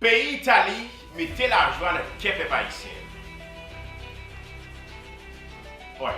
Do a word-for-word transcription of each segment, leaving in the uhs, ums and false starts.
Peyi Itali mete lajwa nan kè pèp ayisyen. Wè,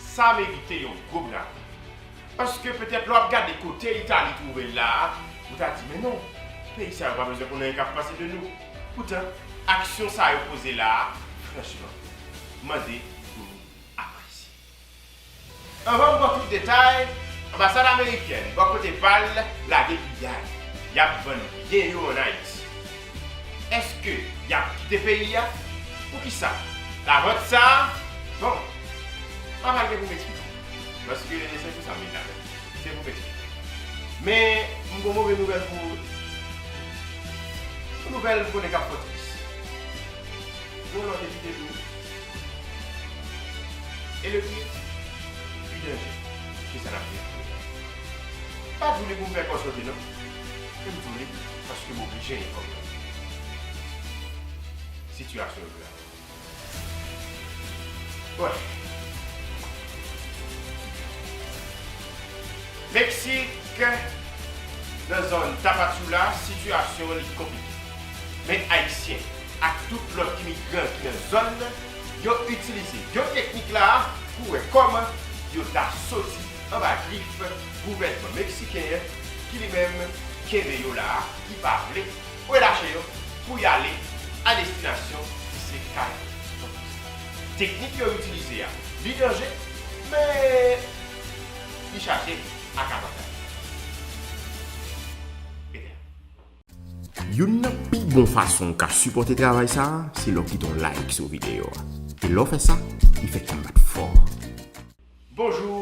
sa merite yon gwo bravo. Paske petèt lè w ap gade kote Itali twouve l la a, ou ta di, men non, peyi sa yo pa bezwen konnen anyen k ap pase de nou. Poutan, aksyon sa yo poze la a, franchman, mande pou nou apresye. Anvan m pran tout detay, anbasad amerikèn bò kote pa l lage piyay y ap vann byen yo ann Ayiti. Èske y ap kite peyi a? Poukisa? Lavant sa a, bon, m ap al gen pou m eksplike. Paske se pou sa m vin la menm. Se pou m eksplike. Men, m gon move nouvèl pou ou. Yon nouvèl m konnen k ap fè w tris. Yon lòt epidemi. E le pire, pi danje ke sa n ap viv kounye a. Pa di w li pou m fè kò sote non. Men m di w li paske m oblije enfòme w. Sitiyasyon yo grav. Bon. Meksik, nan zòn Tapachula, sitiyasyon li konplike. Men Ayisyen ak tout lòt imigran ki nan zòn nan, yo itilize de teknik la a pou wè kòman yo ta soti anba grif gouvènman meksiken an, ki li menm kenbe yo la a, ki pa vle relache yo pou y ale a destinasyon ki se kay yo. Teknik yo itilize a, li danje, men li chaje ak avantaj. Youn nan pi bon fason w ka sipòte travay sa a, se lè w kite yon like sou videyo a. E lè w fè sa, li fè kè m bat fò. Bonjou,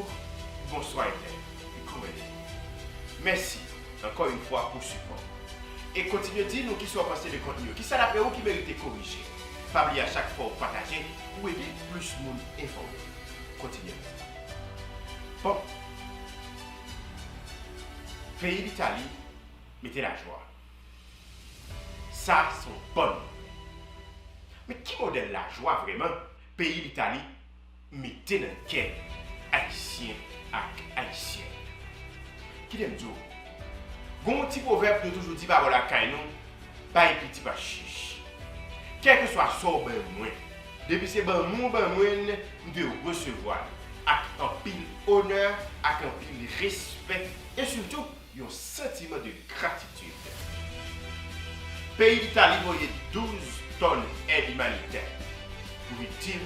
bonswa, entènèt. E kòman nou ye? Mèsi, ankò yon fwa, pou sipò. E kontinye di nou kisa w panse de kontni yo. Kisa, dapre ou, ki merite korije? Pa bliye, a chak fwa w pataje, ou ede plis moun enfòme. Kontinye fè sa. Bon. Peyi Litali mete lajwa. Sa se yon bòn nouvèl. Men ki modèl lajwa vrèman peyi Litali mete nan kè Ayisyen ak Ayisyèn? Kite m di w, gen yon ti pwovèb nou toujou di pa bò lakay nou, bay piti pa chich. Kèlkeswa sa w ban mwen, depi se ban mwen w ban mwen l, m dwe resevwa l ak anpil onè, ak anpil respè, e sitou yon santiman de gratitid. Peyi Litali voye douz tòn èd imanitè pou viktim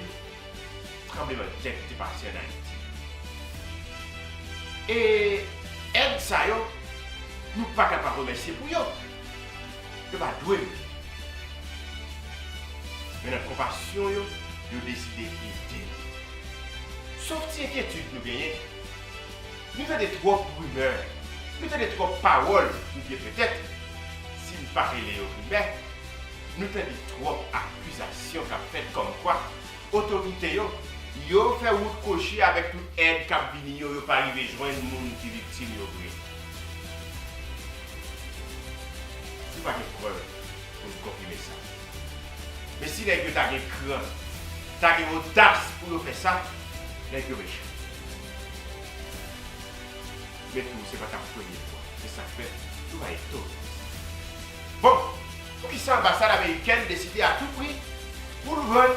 tranblemanntè ki te pase ann Ayiti. E èd sa yo, nou pa ka pa remèsye pou yo. Yo pa dwe nou. Men nan konpasyon yo, yo deside ede nou. Sof ti enkyetid nou genyen, nou tande twòp rimè, nou tande twòp pawòl, oubyen petèt, si n pa rele yo rimè, nou tande twòp akizasyon k ap fèt kòmkwa otorite yo, yo fè wout kwochi avèk tout èd k ap vini yo, yo pa rive jwenn moun ki viktim yo vre. Nou pa gen prèv pou n konfime sa. Men si nèg yo ta gen kran, ta gen odas pou yo fè sa, nèg yo mechan. Men tou, se pa t ap premye fwa. Se sa k fè nou pa etone de sa. Bon, poukisa anbasad amerikèn deside a tou pri pou l vann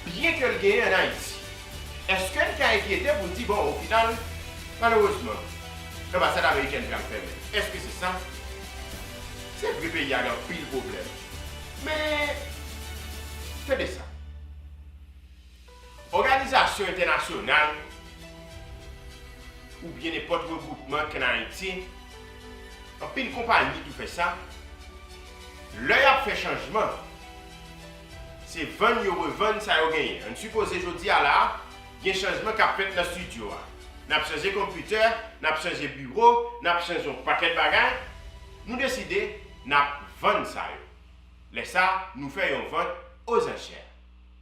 byen ke l genyen ann Ayiti? Èske n ka enkyete pou n di, bon, o final, malerezman, anbasad amerikèn pral fèmen? Èske se sa? Se vre, peyi a gen anpil pwoblèm. Men, tande sa. Òganizasyon entènasyonal oubyen nenpòt regwoupman k ann Ayiti, anpil konpayi tou fè sa, lè y ap fè chanjman, se vann yo revann sa yo genyen. Ann sipoze jodi a la a, gen chanjman k ap fèt nan estidyo a. N ap chanje konpitè, n ap chanje biwo, n ap chanje yon pakèt bagay. Nou deside n ap vann sa yo. Lè sa a, nou fè yon vant ozanchè.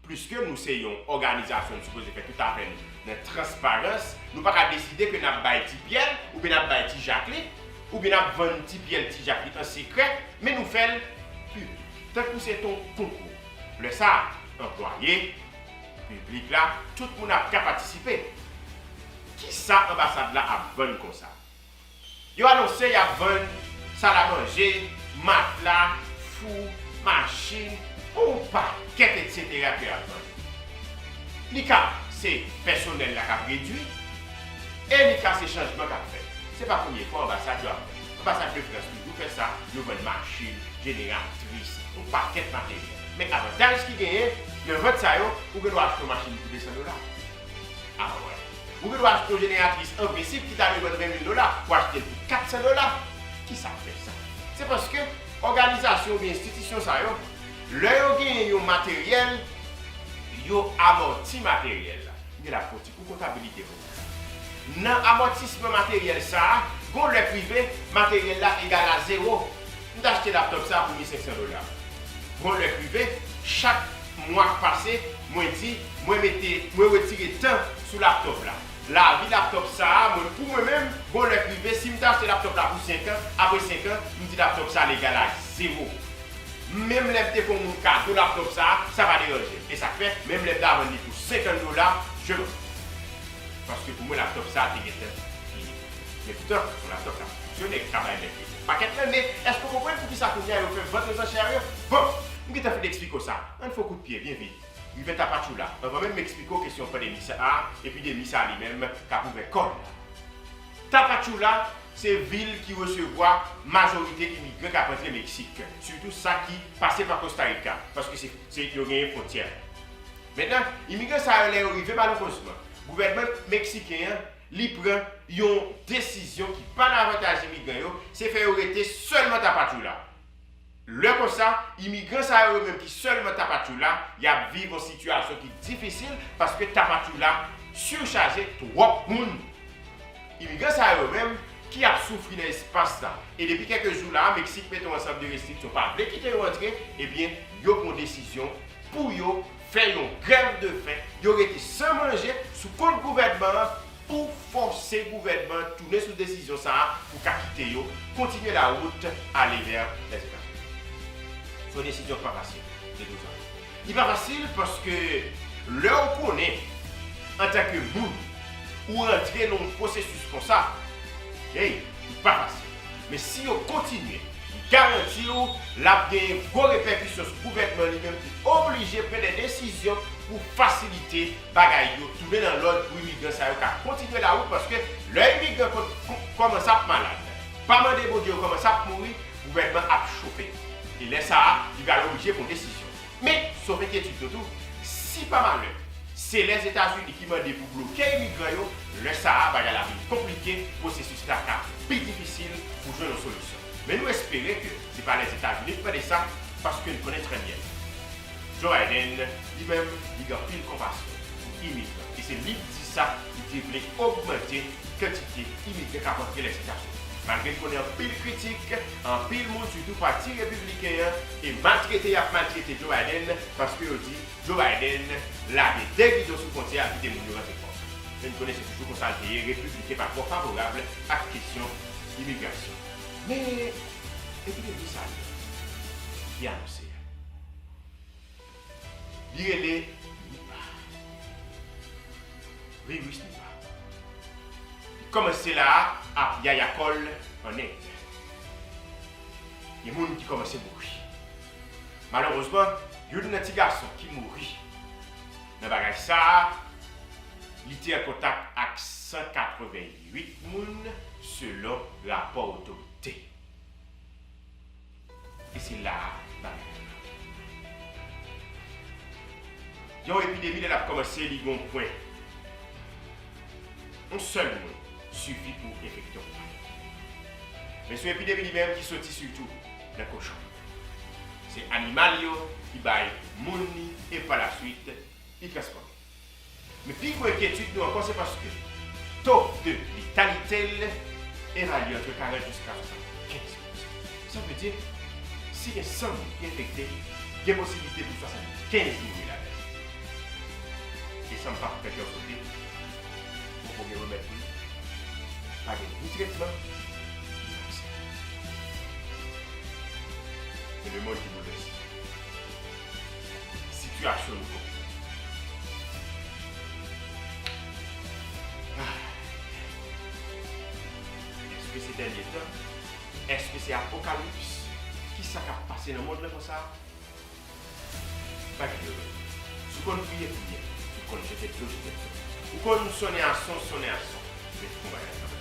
Pliske nou se yon òganizasyon, nou sipoze fè tout afè nou nan transparans, nou pa ka deside ke n ap bay ti pyè l oubyen n ap bay ti jak li, oubyen n ap vann ti pyè l, ti jak li an sekrè, men nou fè l piblik, tankou se t on konkou. Lè sa a, anplwaye, piblik la, tout moun ap ka patisipe. Kisa anbasad la ap vann konsa? Yo anonse y ap vann salamanje, matla, fou, machin, yon pakèt etsetera ke y ap vann. Li ka se pèsonèl la k ap redui, e li ka se chanjman k ap fèt. Se pa premye fwa anbasad yo ap fè. Anbasad de Frans toujou fè sa, yo vann machin, jeneratris, yon pakèt materyèl. Men avantaj ki genyen nan vant sa yo, ou gen dwa achte yon machin pou de san dola. Ah ouais. Ou gen dwa achte yon jeneratris an prensip ki ta dwe vann ven mil dola, ou achte l pou kat san dola. Kisa k fè sa? Se paske òganizasyon oubyen enstitisyon sa yo, lè yo genyen yon materyèl, yo amòti materyèl la. M gen la fon ti kou kontabilite pou ou. Nan amòtisman materyèl sa a, gon lè k rive, materyèl la egal a zewo. M t achte laptòp sa a pou mil senk san dola. Gon lè k rive, chak mwa k pase, mwen di, mwen mete, mwen retire tan sou laptòp la. Lavi laptòp sa a, mwen, pou mwen menm, gon lè k rive, si m ta achte laptòp la pou senk an, apre senk an, m di laptòp sa a l egal a zewo. Menm lè m te fè yon moun kado laptòp sa a, sa pa deranje m. E sa k fè, menm lè m ta vann li pou senkant dola, je m'en fous. Paske pou mwen, laptòp sa a te gentan fini. Men poutan, se yon laptòp k ap fonksyone, k ka bay nèg yo pakèt lane. Èske w konprann poukisa kounye a yo fè vant oz anchè yo? Bon, m gentan fin eksplike w sa. Ann fè yon kout pye, byen vit. Rive Tapachula. Anvan menm m eksplike w kesyon pandemi sa a, epidemi sa a li menm k ap ouvè kò l la. Tapachula, se vil ki resevwa majorite imigran k ap antre Meksik, sitou sa ki pase pa Kosta Rika, paske se, se, yo genyen fwontyè. Mentnan, imigran sa yo, lè yo rive, malerezman, gouvènman meksiken an, li pran yon desizyon ki pa nan avantaj imigran yo, se fè yo rete sèlman Tapachula. Lè konsa, imigran sa yo, yo menm ki sèlman Tapachula, y ap viv yon sitiyasyon ki difisil paske Tapachula sichaje, twòp moun. Imigran sa yo menm ki ap soufri nan espas la. E depi kèk jou la, Meksik mete yon ansanm de restriksyon, pa vle kite yo antre, ebyen, yo pran desizyon pou yo fè yon grèv de fen, yo rete san manje sou kont gouvènman an pou fòse gouvènman an tounen sou desizyon sa a pou ka kite yo kontinye lawout ale vè Lèzetazini. Se yon desizyon ki pa fasil, de tout fason. Li pa fasil paske lè w konnen, antanke moun, ou rantre nan yon pwosesis konsa, hey, li pa fasil. Men si yo kontinye, m garanti w, l ap genyen gwo repèkisyon sou gouvènman li menm ki oblije pran de desizyon pou fasilite bagay yo tounen nan lòd pou imigran sa yo ka kontinye lawout, paske lè imigran kon-, kon-, kòmanse ap malad, pa mande Bondye yo kòmanse ap mouri, gouvènman ap chofe. E lè sa a, li pral oblije pran desizyon. Men, sof enkyetid nou tou, si pa malè, se Lèzetazini ki mande pou bloke imigran yo, lè sa a, bagay la vin konplike, pwosesis la ka pi difisil pou jwenn yon solisyon. Men nou espere ke se pa Lèzetazini ki mande sa, paske n konnen trè byen Joe Biden, li menm, li gen anpil konpasyon pou imigran. E se li ki di sa, li te vle ogmante kantite imigran k ap antre Lèzetazini. Malgre n konnen anpil kritik, anpil moun, sitou pati repibliken an, e maltrete y ap maltrete Joe Biden, paske yo di Joe Biden lage de gidon sou fwontyè a, kite moun yo rantre fòs. Men n konnen se toujou konsa l te ye, repibliken pa twò favorab ak kesyon imigrasyon. Men, epidemi sa a ki anonse a, li rele Nipah. Viris Nipah. Li kòmanse la a ap yaya kò l an End. Gen moun ki kòmanse mouri. Malerezman, youn nan ti gason ki mouri nan bagay sa a, li te an kontak ak san katreventuit moun, selon rapò otorite. E se la a bagay la. Yon epidemi, lè l ap kòmanse, li gon pwen. Yon sèl moun sifi pou enfekte yon pakèt. Men se yon epidemi li menm ki soti sitou nan kochon. Se animal yo ki bay moun li e pa laswit, li transfòme. Men pi gwo enkyetid nou ankò, se paske to de letalite l evalye antre karant jiska swasannkenz pousan. Sa vle di, si gen san moun ki enfekte, gen posiblite pou swasannkenz mouri ladan yo. E san m pa fè kè w sote, poko gen remèd pou li, pa gen ni tretman, ni vaksen. Se lemonn ki boulvèse. Sitiyasyon nou konprann. Ah. Èske se dènye tan? Èske se apokalips? Kisa k ap pase nan mond lan konsa? Pa gen dlo. Si w konn priye, priye. Si w konn jete dlo, jete dlo. Ou konn sonnen a son, sonnen a son. Men fè yon bagay ansanm.